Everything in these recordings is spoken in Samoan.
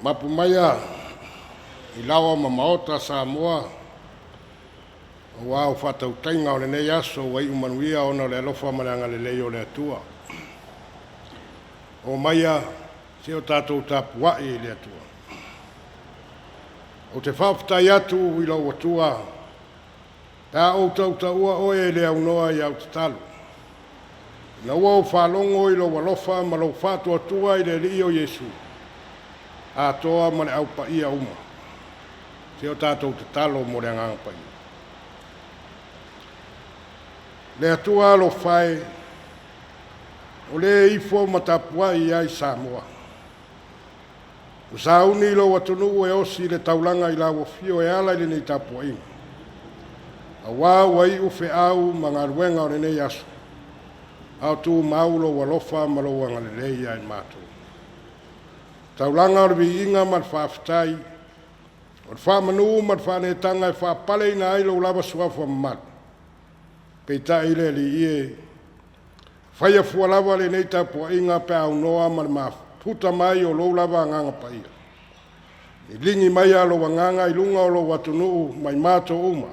Mapu maia i laoa ma maota Samoa aua o faatautaiga o lenei aso ua iu manuia ona o le alofa ma le agalelei o le Atua. O maia se o tatou tapuai i le Atua. Ou te faafetai atu i lou Atua pe a ou tautaua oe e le aunoa i au tatalo. Ina ua ou faalogo i lou alofa ma lou faatuatua i le Alii o Iesu, atoa ma le au paia uma. Se o tatou tatalo mo le agaga paia. Le Atua alofa e, o le ifo ma tapuai ai Samoa. Ua sauni lou atunuu e osi le taulaga i lau afio e ala i lenei tapuaiga. Auā ua iu feau ma galuega o lenei aso, a o tumau lou alofa ma lou agalelei ia i matou. Taulaga o le viiga ma le faafetai, o le faamanu ma le faaneetaga e faapaleina ai lou lava suafa mamalu. Peitai le Alii e, faia fua lava lenei tapuaiga pe a aunoa ma le mafuta mai o lou lava agaga paia. Liligi maia lou agaga i luga o lou atunuu mai matou uma,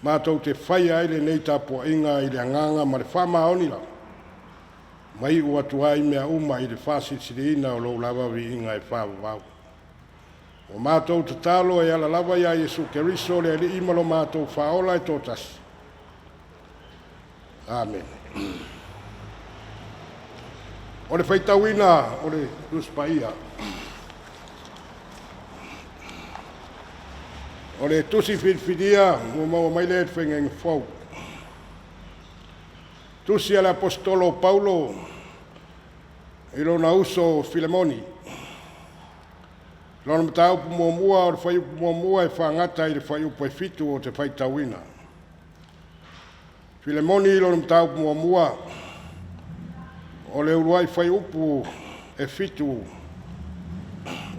matou te faia ai lenei tapuaiga i le agaga ma le faamaoni lava, ma iu atu ai mea uma i le faasilisiliina o lou lava viiga e faavavau. O matou tatalo e ala lava ia Iesu Keriso le Alii ma lo matou Faaola e toatasi. Amene. O le faitauina o le Tusi Paia. O le tusi filifilia ua maua mai lea i le Feagaiga Fou. Tusi a le Aposetolo o Paulo i lona uso Filemoni. Lona mataupu muamua o le fuaiupu 1 e faagata i le fuaiupu 7 o te faitauina. Filemoni lona mataupu muamua o le uluai fuaiupu 7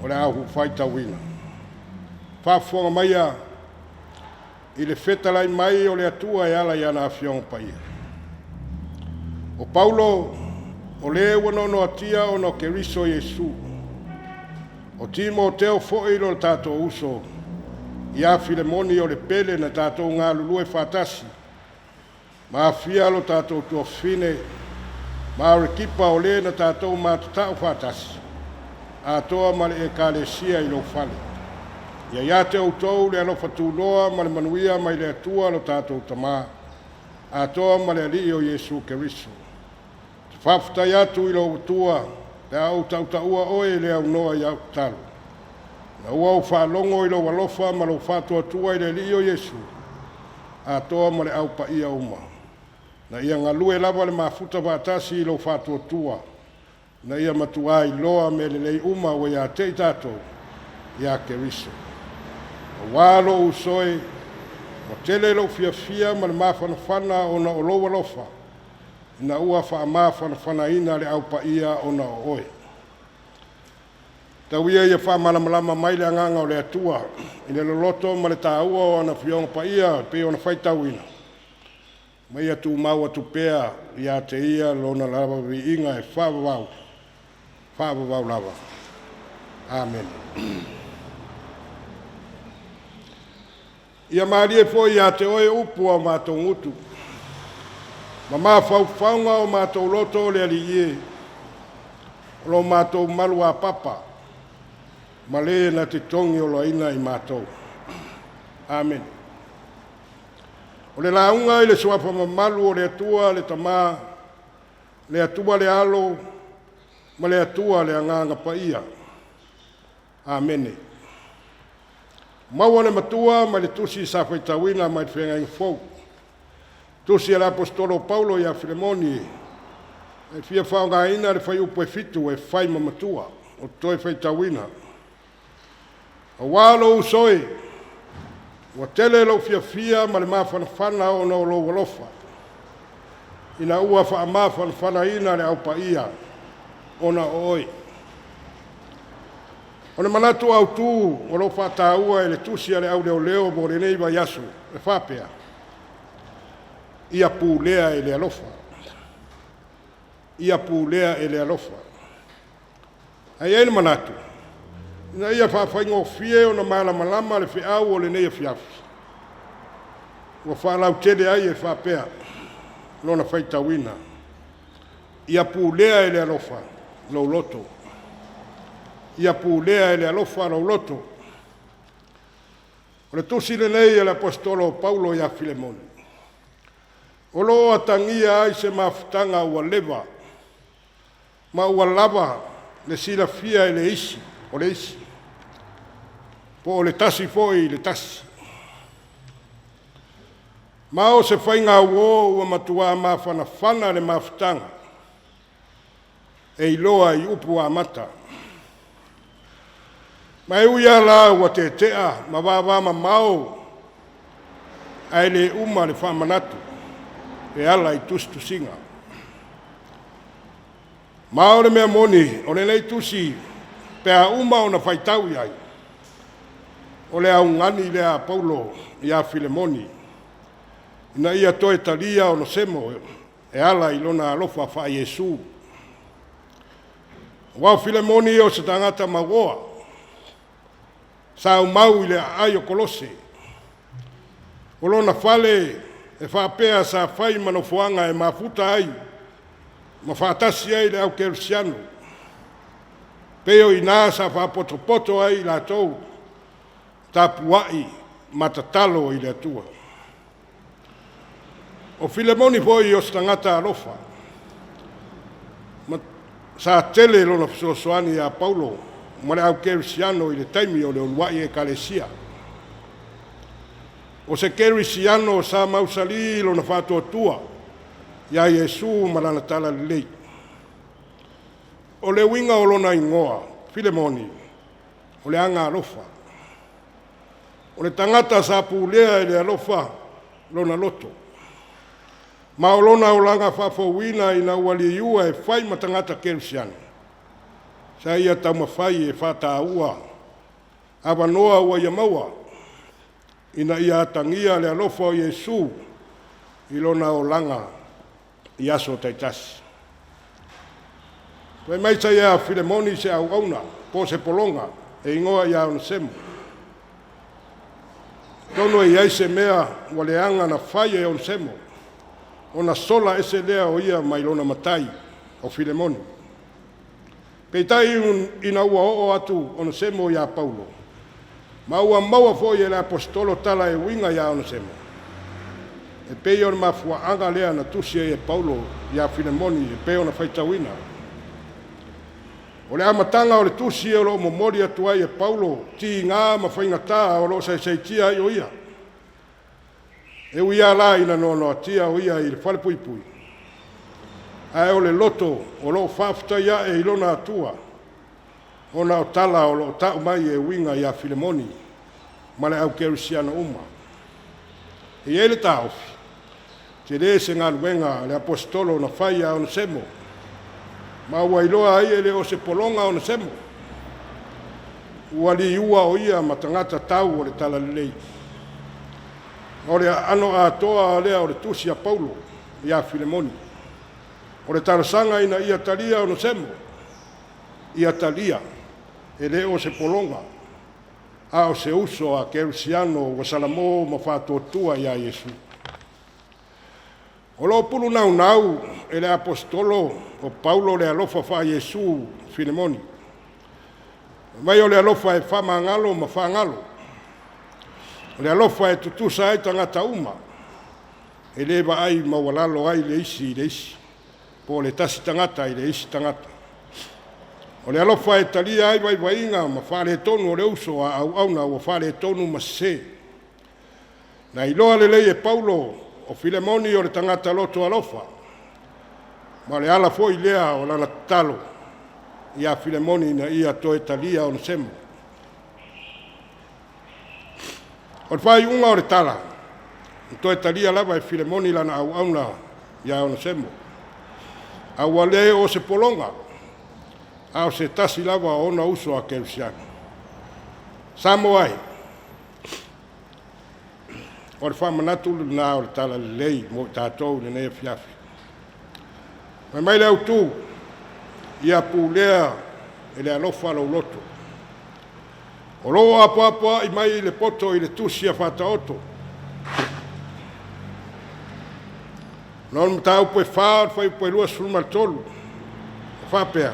o le a ou faitauina. Faafofoga maia i le fetalai mai o le Atua e ala i ana Afioga Paia. O Paulo, o le ua noanoatia ona o Keriso Iesu. O Timoteo foi lo tatou uso, ia Filemoni o le pele na tatou galulue faatasi, ma afia lo tatou tuafafine, ma Arekipa o le na tatou matatau faatasi, atoa ma le ekalesia i lou fale. Ia ia te outou le alofa tunoa ma le manuia mai le Atua lo tatou Tamā, atoa ma le Alii o Iesu Keriso. Te faafetai atu i lou Atua pe a ou tautaua oe e le aunoa i au tatalo. Na ua ou faalogo i lou alofa ma lou faatuatua i le Alii o Iesu, atoa ma le au paia uma. Na ia galue lava le mafuta faatasi i lou faatuatua, na ia matua iloa mea lelei uma ua ia te i tatou ia Keriso. Auā lou uso e, ua tele lou fiafia ma le mafanafana ona o lou alofa, ina ua faamafanafanaina le au paia ona o oe. Tau ia ia faamalamalama mai le agaga o le Atua i le loloto ma le taua o ana afioga paia pei ona faitauina, ma ia tumau atu pea ia te ia lona lava viiga e faavavau, faavavau lava. Amene. Ia malie foi ia te oe upu a o matou gutu, ma mafaufauga o matou loto o le Alii e, o lo matou malu apapa, ma le na te togiolaina i matou. Amene. O le lauga i le suafa mamalu o le Atua le Tamā, le Atua le Alo, ma le Atua le Agaga Paia. Amene. Maua le matua ma le tusi sa faitauina mai le Feagaiga Fou. Tusi a le Aposetolo o Paulo ia Filemoni e fia faaaogaina le fuaiupu 7 e fai ma matua o toe faitauina. Auā lou uso e, ua tele lou fiafia ma le mafanafana ona o lou alofa, ina ua faamafanafanaina le au paia ona o oe. O le manatu autū o lo o faataua e le tusi a le auleoleo mo lenei vaiaso e faapea, ia pulea e le alofa. Ia pulea e le alofa. Ae i ai le manatu, Ina ia faafaigofie ona malamalama le feau o lenei afiafi, ua faalautele ai e faapea lona faitauina, Ia pulea e le alofa lou loto. Ia pulea e le alofa lou loto. O le tusi lenei a le Aposetolo o Paulo ia Filemoni, o lo o atagia ai se mafutaga ua leva ma ua lava le silafia e le isi o le isi, po o le tasi foi i le tasi. Ma o se faigauo ua matua mafanafana le mafutaga e iloa i upu amata. Ma e ui lava la ua tetea ma vavamamao ae le uma le faamanatu e ala i tusitusiga. Ma o le mea moni, o lenei tusi pe a uma ona faitau i ai, o le augani lea a Paulo ia Filemoni ina ia toe talia Onesemo e ala i lona alofa faa-Iesu. Aua o Filemoni o se tagata mauoa, sa aumau i le aai o Kolose. O lona fale e faapea sa fai ma nofoaga e mafuta ai ma faatasi ai le au kerisiano, pei o i ina sa faapotopoto ai i latou, tapuai ma tatalo i le Atua. O Filemoni foi o se tagata alofa, ma sa tele lona fesoasoani ia Paulo ma le au kerisiano i le taimi o le uluai ekalesia. O se kerisiano sa mausali lona faatuatua ia Iesu ma lana talalelei. O le uiga o lona igoa Filemoni, o le agaalofa. O le tagata sa pulea e le alofa lona loto, ma o lona olaga faafouina ina ua liua e fai ma tagata kerisiano, sa ia taumafai e faataua avanoa ua ia maua ina ia atagia le alofa o Iesu i lona olaga i aso taitasi. Fai mai sa ia Filemoni se auauna po o se pologa e igoa ia Onesemo. Atonu e i ai se mea ua leaga na fai e Onesemo, ona sola ese lea o ia mai lona matai o Filemoni. Peitai ina ua oo atu Onesemo ia Paulo, ma ua maua foi e le Aposetolo tala e uiga ia Onesemo, e pei o le mafuaaga lea na tusi ai e Paulo ia Filemoni e pei ona faitauina. O le amataga o le tusi o lo o momoli atu ai e Paulo tiga ma faigata o lo o saisaitia ai o ia. E ui lava la ina noanoatia o ia i le falepuipui, ae o le loto o lo o faafetai ae i lona Atua ona o tala o lo o tau mai e uiga ia Filemoni ma le au kerisiano uma. E i ai le taofi, tele se galuega a le Aposetolo na fai ia Onesemo, ma ua iloa ai e le o se pologa Onesemo, ua liua o ia ma tagata tau o le talalelei. O le aano atoa lea o le tusi a Paulo ia Filemoni. O le talosaga ina ia talia Onesemo, ia talia, e le o se pologa, a o se uso a kerisiano ua salamo ma faatuatua iā Iesu. O lo o pulunaunau e le Aposetolo o Paulo le alofa faa-Iesu Filemoni. Fai mai o le alofa e faamagalo ma faagalo. O le alofa e tutusa ai tagata uma, e le vaai maualalo ai le isi i le isi, po o le tasi tagata i le isi tagata. O le alofa e talia ai vaivaiga ma faaletonu o le uso a auauna ua faaletonu ma sese. Na iloa lelei e Paulo o Filemoni o le tagata loto alofa, ma o le ala foi lea o lana tatalo ia Filemoni ina ia toe talia Onesemo. O le faaiuga o le tala, na toe talia lava e Filemoni lana auauna ia Onesemo, a ua le o se pologa, a o se tasi lava o ona uso a kerisiano. Samoa e, o le faamanatu lena o le talalelei mo i tatou i lenei afiafi. Fai mai le autu, ia pulea e le alofa lou loto. O loo apoapoa'i mai i le poto i le tusi a Faataoto. Na o le mataupu e 4 o le fuaiupu e 23 e faapea: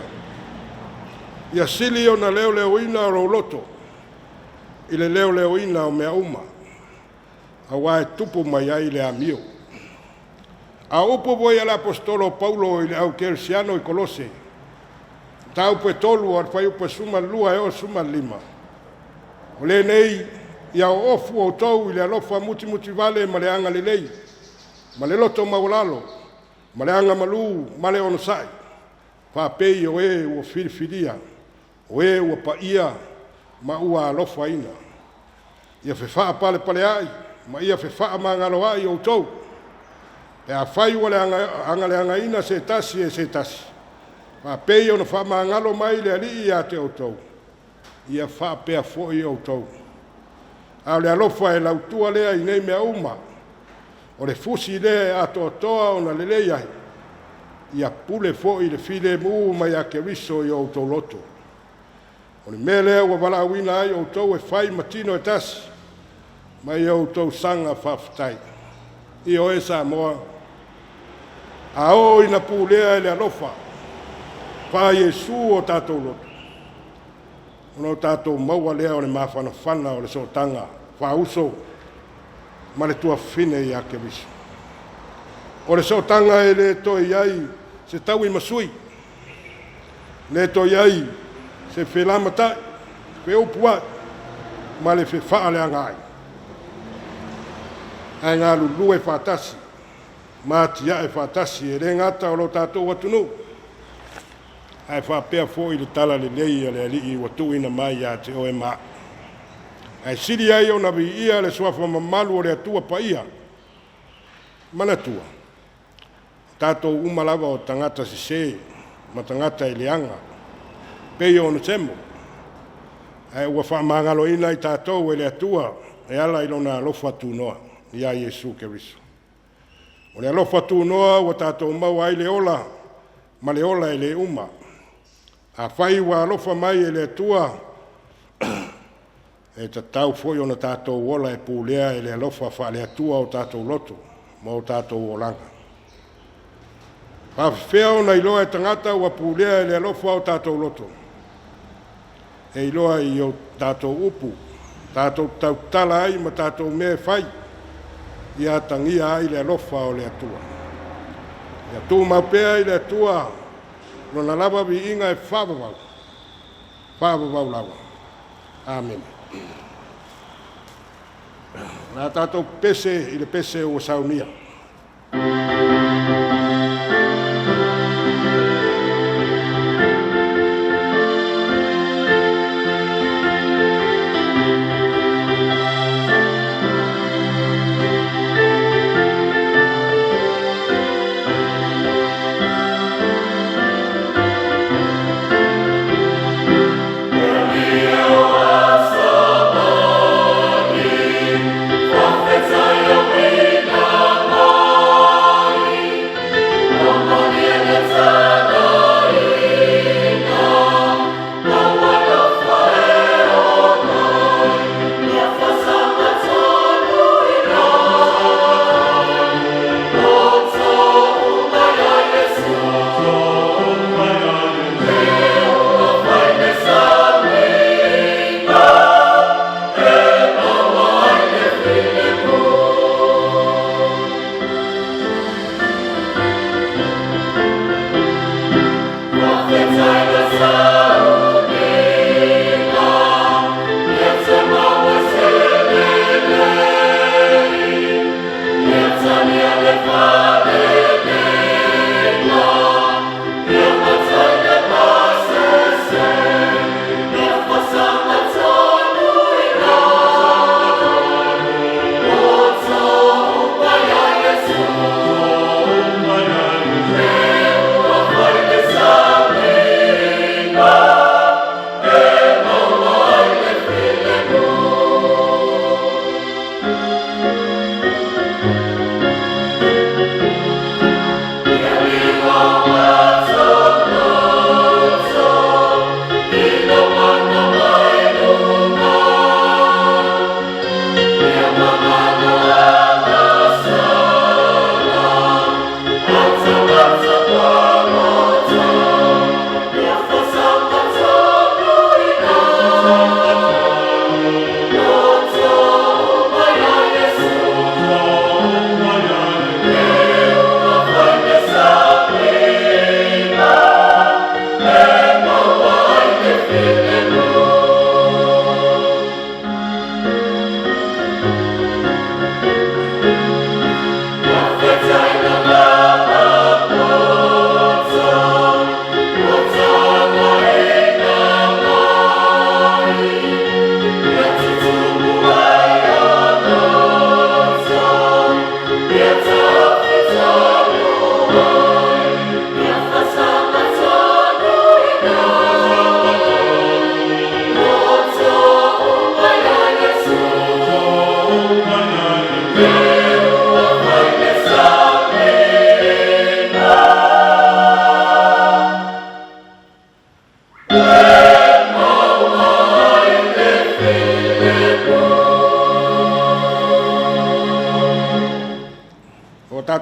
Ia sili ona leoleoina o lou loto i le leoleoina o mea uma, auā e tupu mai ai le amio. A o upu foi a le Aposetolo o Paulo i le au Kerisiano i Kolose, mataupu e 3 o le fuaiupu e 12 e oo i le 15, o lenei: Ia oofu outou i le alofa mutimutivale ma le agalelei ma le loto maualalo ma le agamalu ma le onosai, faapei o e ua filifilia, o e ua paia ma ua alofaina. Ia fefaapalepaleai ma ia fefaamagaloai outou. Pe afai ua agaleagaina se tasi e se tasi, faapei ona faamagalo mai le Alii ia te outou, ia faapea foi outou. A o le alofa e lautua lea i nei mea uma, o le fusi lea e atoatoa ona lelei ai, ia pule foi le filemu mai ia Keriso i o outou loto. O le mea lea ua valaauina ai outou e fai ma tino e tasi, ma ia outou saga faafetai. Ioe Samoa, a oo ina pulea e le alofa faa-Iesu o tatou loto, ona o tatou maua lea o le mafanafana o le sootaga faauso ma le tuafafine ia Keriso. O le sootaga e le toe i ai se tauimasui, le toe i ai se felamatai, feupuai ma le fefaaleagaai, ae galulue faatasi ma atiae faatasi, e le gata o lo tatou atunuu, ae faapea foi le talalelei a le Alii ua tuuina mai ia te oe ma a'u. Ae sili ai ona viia le suafa mamalu o le Atua Paia. Manatua, o tatou uma lava o tagata sesē ma tagata e leaga, pei o Onesemo, ae ua faamagaloina i tatou e le Atua e ala i Lona alofa tunoa ia Iesu Keriso. O le alofa tunoa ua tatou maua ai le ola ma le ola e le uma. Afai ua alofa mai e le Atua, e tatau foi ona tatou ola e pulea e le alofa faale-Atua o tatou loto ma o tatou olaga. Faafefea ona iloa e tagata ua pulea e le alofa o tatou loto? E iloa i o tatou upu, tatou tautala ai ma tatou mea e fai, ia atagia ai le alofa o le Atua. Ia tumau pea i le Atua lona lava viiga e faavavau, faavavau lava. Amene. O le a tatou pese i le pese ua saunia.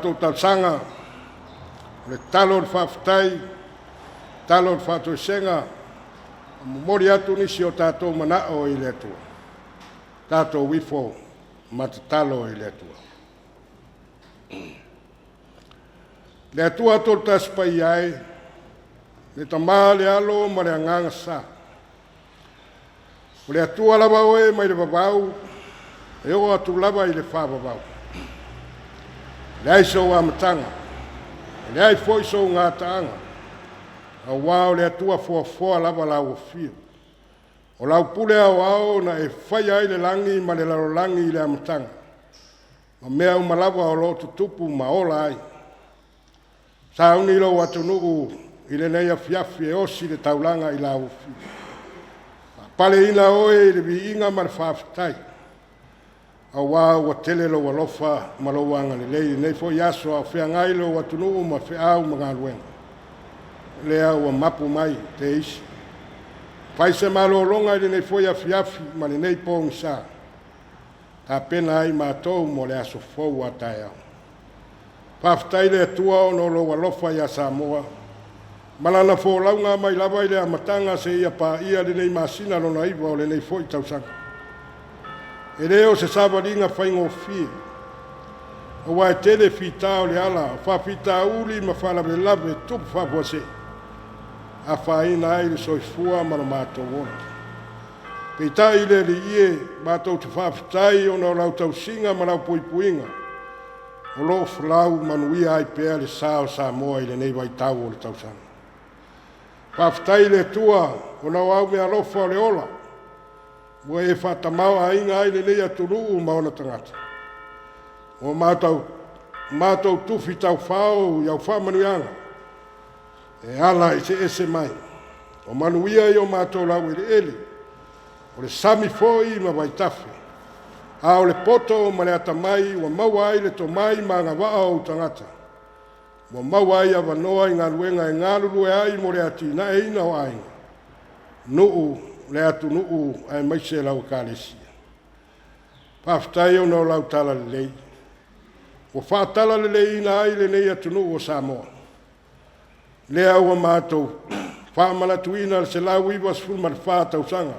matou talosaga, o le tatalo o le faafetai, tatalo o le faatoesega, momoli atu nisi o tatou manao i le Atua, tatou ifo ma tatalo i le Atua. Le Atua Toatasi Paia e, le Tama, le Alo ma le Agaga Sa, o le Atua lava oe mai le vavau e oo atu lava i le faavavau. E leai sou amataga, e leai foi sou gataaga, auā o le Atua foafoa lava lau afio. O lau pule aoao na e faia ai le lagi ma le lalolagi i le amataga, ma mea uma lava o lo o tutupu ma ola ai. Sauni lou atunuu i lenei afiafi e osi le taulaga i lau afio, faapaleina oe i le viiga ma le faafetai, auā ua tele lou alofa ma lou agalelei i lenei foi aso a o feagai lou atunuu ma feau ma galuega. Lea ua mapu mai teisi. Fai se malologa i lenei foi afiafi ma lenei pogisa, tapena ai matou mo le aso fou a taeao. Faafetai i le Atua ona o lou alofa ia Samoa ma lana folauga mai lava i le amataga seia paia lenei masina lona 9 o lenei foi tausaga. E le o se savaliga faigofie, aua e tele fita o le ala, o faafitauli ma faalavelave tupu faafuasei, afaina ai le soifua ma lo matou ola. Peitai le Alii e, matou te faafetai ona o lau tausiga ma lau puipuiga, o lo o folau manuia ai pea le sa o Samoa i lenei vaitau o le tausaga. Faafetai i le Atua ona o au meaalofa o le ola, ua e faatamaoaiga ai lenei atunuu ma ona tagata. Ua matou tufi taufao i au faamanuiaga e ala eseese mai, o manuia i o matou laueleele, o le sami foi ma vaitafe, a o le poto ma le atamai ua maua ai le tomai ma agavaa o ou tagata, ua maua ai avanoa i galuega e galulue ai mo le atinaeina o aiga, nuu, le atunuu aemaise lau Ekalesia. Faafetai ona o lau talalelei, ua faatalaleleiina ai lenei atunuu o Samoa. Lea ua matou faamanatuina le 194 tausaga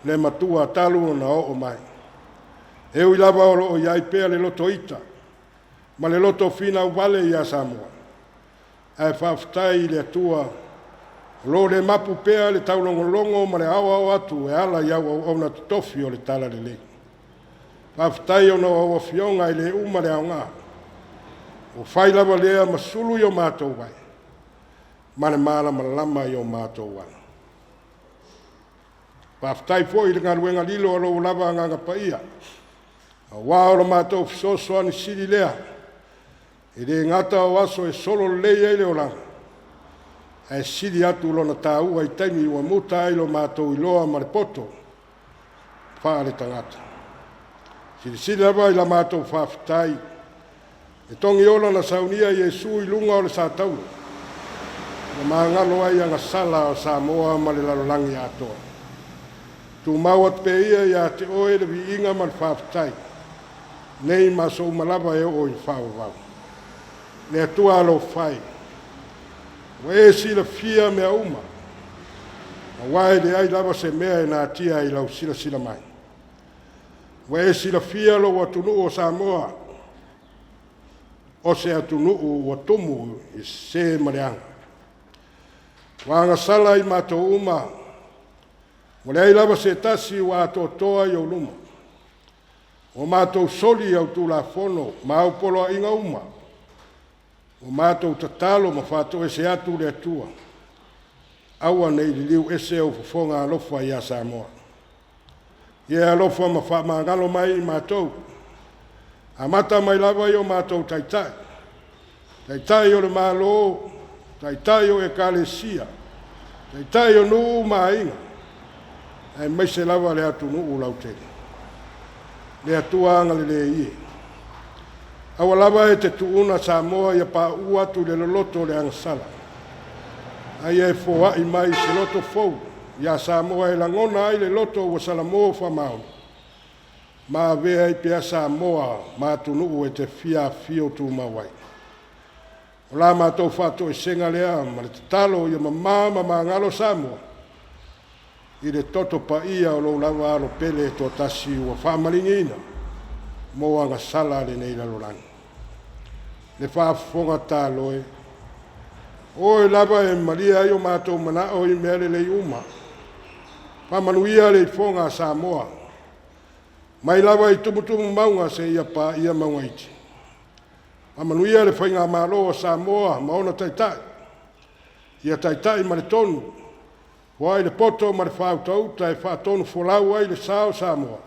le matua talu ona oo mai. E ui lava o lo o i ai pea le loto ita ma le loto finau vale ia Samoa, ae faafetai i le Atua o lo o le mapu pea le taulogologo ma le aoao atu e ala i au auauna totofi o le talalelei. Faafetai ona o au afioga e le uma le aoga, ua fai lava lea ma sulu i o matou vai ma le malamalama i o matou ala. Faafetai foi i le galuega lilo a lou lava Agaga Paia, auā o le matou fesoasoani sili lea, e le gata o aso e sololelei ai le olaga, ae sili atu lona taua i taimi ua muta ai lo matou iloa ma le poto faaletagata. Silasila lava i la matou faafetai, e togiola na saunia Iesu i luga o le satauro, na magalo ai agasala o Samoa ma le lalolagi atoa. Tumau atu pea ia ia te oe le viiga ma le faafetai, nei ma aso uma lava e oo i le faavavau. Le Atua alofa e, ua e silafia mea uma, auā e leai lava se mea e natia i lau silasila mai. Ua e silafia lou atunuu o Samoa, o se atunuu ua tumu i sese ma leaga. Ua agasala i matou uma, ua leai lava se tasi ua atoatoa i ou luma. Ua matou soli au Tulafono ma au poloaiga uma, ua matou tatalo ma faatoese atu le Atua, aua ne i liliu ese ou fofoga alofa ia Samoa. Ia e alofa ma faamagalo mai i matou, amata mai lava i o matou taitai, taitai o le Malo, taitai o Ekalesia, taitai o nuu ma aiga, aemaise lava le atunuu lautele. Le Atua agalelei e, aua lava e te tuuna Samoa ia pauu atu i le loloto o le agasala, a ia e foai mai se loto fou ia Samoa e lagona ai le loto ua salamo faamaoni. Ma avea ai pea Samoa ma atunuu e te fia afifio tumau ai. O la matou faatoesega lea ma le tatalo ia mamā ma magalo Samoa i le toto paia o lou lava Alo pele e toatasi ua faamaligiina mo agasala a lenei lalolagi. Le faafofoga tatalo e, o oe lava e malie ai o matou manao i mea lelei uma. Faamanuia le ifoga a Samoa, mai lava i tumutumu mauga seia paia mauga iti. Faamanuia le faigamalo a Samoa ma ona taitai, ia taitai ma le tonu, foai le poto ma le faautauta e faatonufolau ai le sa o Samoa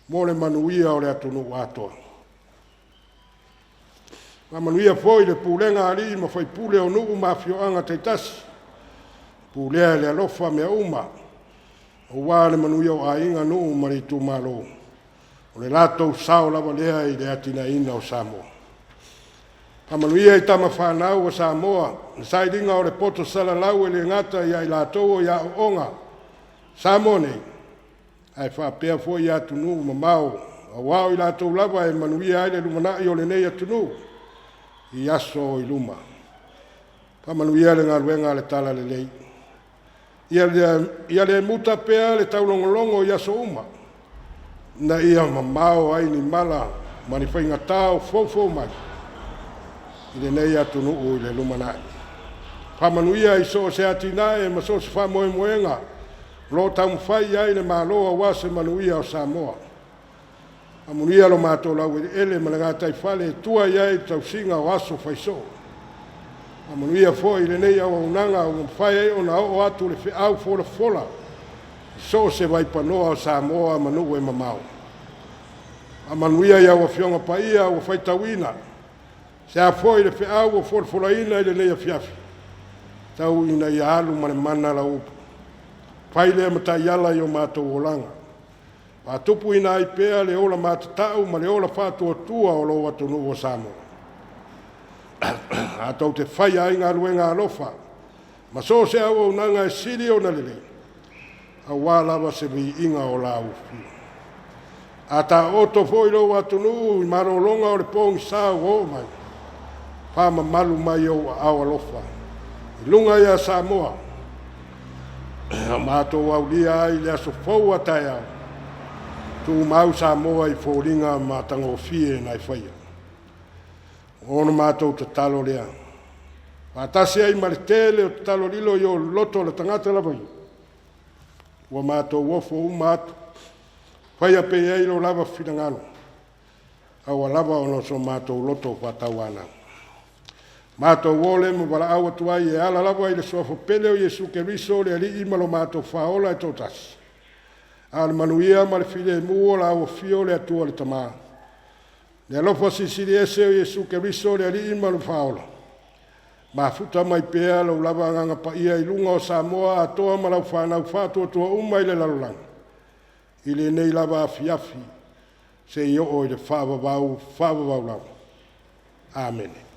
mo le manuia o le atunuu atoa. Faamanuia foi le pulega a alii ma faipule o nuu ma afioaga taitasi, pulea e le alofa mea uma, aua le manuia o aiga, nuu ma le itumalo. O le latou sao lava lea i le atinaeina o Samoa. Faamanuia i tama fanau a Samoa, le sailiga o le poto salalau e le gata ia i latou o i aooga Samoa nei, ae faapea foi i atunuu mamao, aua o i latou lava e manuia ai le lumanai o lenei atunuu i aso o i luma. Faamanuia le galuega a le Talalelei. Ia le muta pea le taulogologo i aso uma, ina ia mamao ai ni mala ma ni faigata o foufou mai i lenei atunuu i le lumanai. Faamanuia i so o se atinae ma so o se faamoemoega o lo o taumafai i ai le Malo aua se manuia o Samoa. Faamanuia lo matou laueleele ma le gataifale e tua i ai le tausiga o aso faisoo. Faamanuia foi i lenei auaunaga ua mafai ai ona oo atu le feau folafola i so o se vaipanoa o Samoa ma nuu e mamao. Faamanuia i au Afioga Paia ua faitauina, se a foi le feau ua folafolaina i lenei afiafi, tau ina ia alu ma le mana lau upu. Fai lea ma taiala i o matou olaga. Faatupuina ai pea le ola matatau ma le ola faatuatua o lou atunuu o Samoa. A tou te faia ai galuega alofa ma so o se auaunaga e sili ona lelei, aua lava se viiga o lau afio. A taoto foi lou atunuu i malologa o le pogisa ua oo mai, faamamalu mai ou aao alofa i luga ia Samoa, matou aulia ai le aso fou a taeao, tumau Samoa i foliga matagofie na e faia. Ona matou tatalo lea, faatasi ai ma le tele o tatalo lilo i o loto o le tagata lava ia, ua matou ofo uma atu, faia pea i ai lo lava finagalo, aua lava ona o so matou loto faatauanau. Matou o le ma valaau atu ai e ala lava i le suafa pele o Iesu Keriso le Alii ma lo matou Faaola e toatasi. A o le manuia ma le filemu o la afio o le Atua le Tama, le alofa silisili ese o Iesu Keriso le Alii ma le Faaola, mafuta mai pea lou lava agaga paia i luga o Samoa atoa ma lau fanau faatuatua uma i le lalolagi, i lenei lava afiafi, seia oo i le faavavau, faavavau lava. Amene.